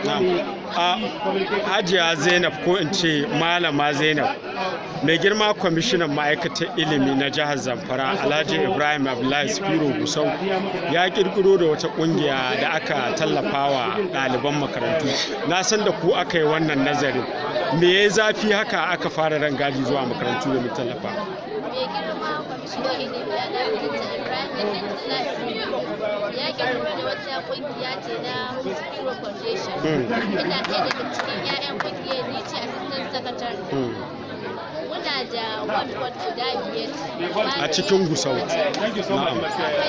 Na'am. A Hajiya Zainab, ko in ce Malama Zainab, mai girma kwamishinan ma'aikatar ilimi na jihar Zamfara, Alhaji Ibrahim Abdullahi Spiro Gusau, ya kirkiro da wata kungiya da aka tallafawa ɗaliban makarantu. Na san da ku aka yi wannan nazarin. Me ya zafi haka aka fara rangaji zuwa makarantu domin tallafa? Mai girma kwamishinan ilimi, Alhaji Ibrahim Abdullahi Spiro, ya kirkiro da wata kungiya ce na Spiro Foundation. Ina ɗaya daga cikin 'ya'yan kungiyar, ni ce assistant secretary. Muna da ward ward guda biyar. A cikin Gusau. Na'am. Akwai Sabon Gari,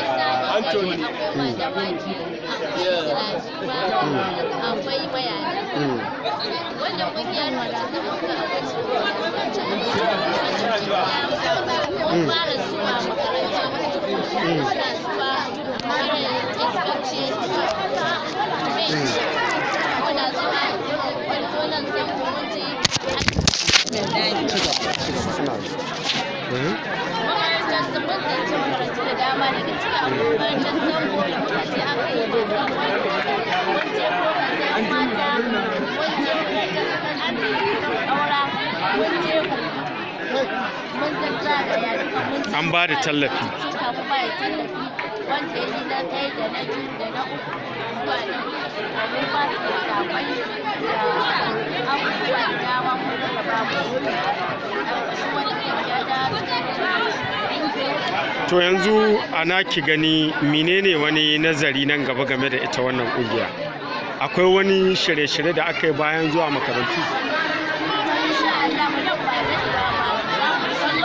akwai Madawaki, akwai Galadima, akwai Mayana. Wannan kungiya, lokacin da muka mun fara zuwa makarantu, muna zuwa irin inspection bench, muna zuwa irin kwantonan zango, mun je makarantar su, mun ziyarci makarantu da dama. Daga ciki akwai makarantar zango da muka je aka yi wasan kwallo, mun je makarantar mata, mun je makarantar sakandare Kaura, mun je, mun zazzagaya duka, mun je. An ba da tallafi. Cututtuka, mun ba da tallafi, wanda ya yi na ɗaya da na biyu da na uku zuwa na huɗu. Mun ba su littattafai da abubuwa da dama, mun rarraba musu a ƙarƙashin wani ƙungiya ta. To yanzu ana ki gani, menene wani nazari nan gaba game da ita wannan kungiya? Akwai wani shirye-shirye da aka yi bayan zuwa makarantu? Insha Allah, mu nan ba daɗewa ba za mu shirya.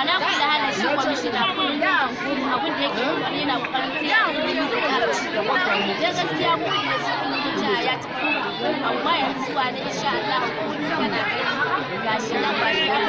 Ala kulli halin, shi kwamishina kullum abin da yake kokari, yana kokarin ta yaya ilimi zai ƙara ci gaba. Dan gaskiya mu da su ilimin jiha ya ci farko, amma yanzu zuwa na insha Allah ko kana gani gashi nan ba sai an